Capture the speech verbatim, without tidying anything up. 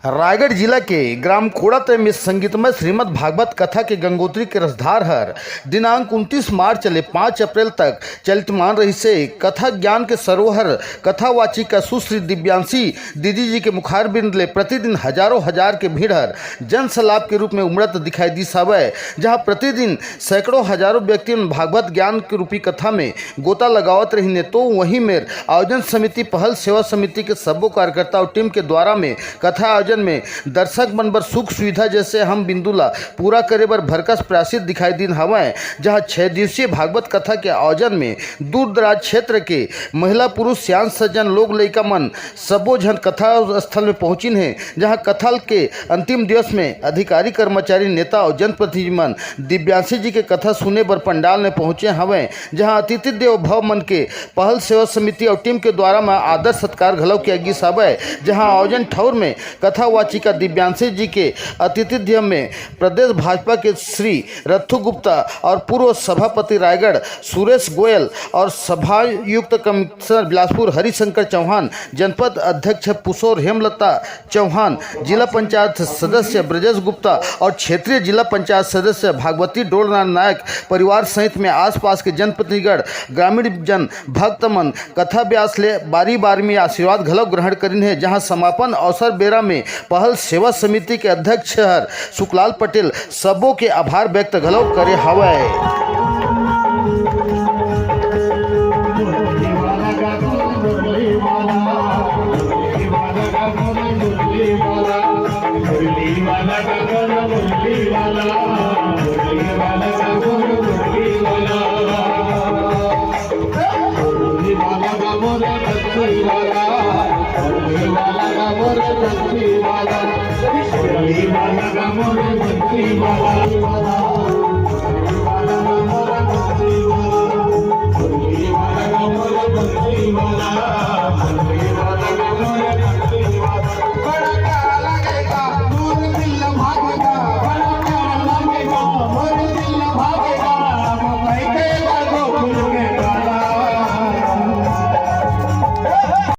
रायगढ़ जिला के ग्राम कोड़ातय में संगीतमय श्रीमद् भागवत कथा के गंगोत्री के रसधार हर दिनांक उनतीस मार्च ले पाँच अप्रैल तक चलितमान रहिसे। कथा ज्ञान के सरोवर कथावाचिका सुश्री दिव्यांशी दीदी जी के मुखारबिंद ले प्रतिदिन हजारों हजार के भीड़ हर जन सैलाब के रूप में उमड़त दिखाई दिस हवय, जहां प्रतिदिन सैकड़ों हजारों व्यक्ति मन भागवत ज्ञान के रूपी कथा में गोता लगावत रहिने। तो वहीं मेर आयोजन समिति पहल सेवा समिति के सब्बो कार्यकर्ता और टीम के द्वारा में कथा आयोजन में दर्शक मन बर सुख सुविधा जैसे हम बिंदु ला पूरा करे बर भरकस प्रयासित दिखाई दिन हवय, जहां छह दिवसीय भागवत कथा के आयोजन में दूर दराज क्षेत्र के महिला पुरुष सियान सज्जन लोग लइका मन सब्बो झन कथा स्थल में पहुंचिन हे, जहां कथा के अंतिम दिवस में अधिकारी कर्मचारी नेता और जनप्रतिनिधि मन दिव्यांशी जी के कथा सुने बर पंडाल में पहुंचे हवय, जहां अतिथि देव भव मन के पहल सेवा समिति और टीम के द्वारा में आदर सत्कार घलो किया गिस हवय, जहां आयोजन ठौर में कथावाचिका दिव्यांशी जी के अतिथिध्य में प्रदेश भाजपा के श्री रत्थु गुप्ता और पूर्व सभापति रायगढ़ सुरेश गोयल और सभायुक्त कमिश्नर बिलासपुर हरिशंकर चौहान, जनपद अध्यक्ष पुसोर हेमलता चौहान, जिला पंचायत सदस्य ब्रजेश गुप्ता और क्षेत्रीय जिला पंचायत सदस्य भागवती डोलराम नायक परिवार सहित में आसपास के जनप्रतिनिधिगण, ग्रामीण जन, भक्त मन कथा व्यास ले बारी बारी में आशीर्वाद घलो ग्रहण करिन हे, जहां समापन अवसर बेरा में पहल सेवा समिति के अध्यक्ष हर सुखलाल पटेल सबो के आभार व्यक्त घलो करे हवय।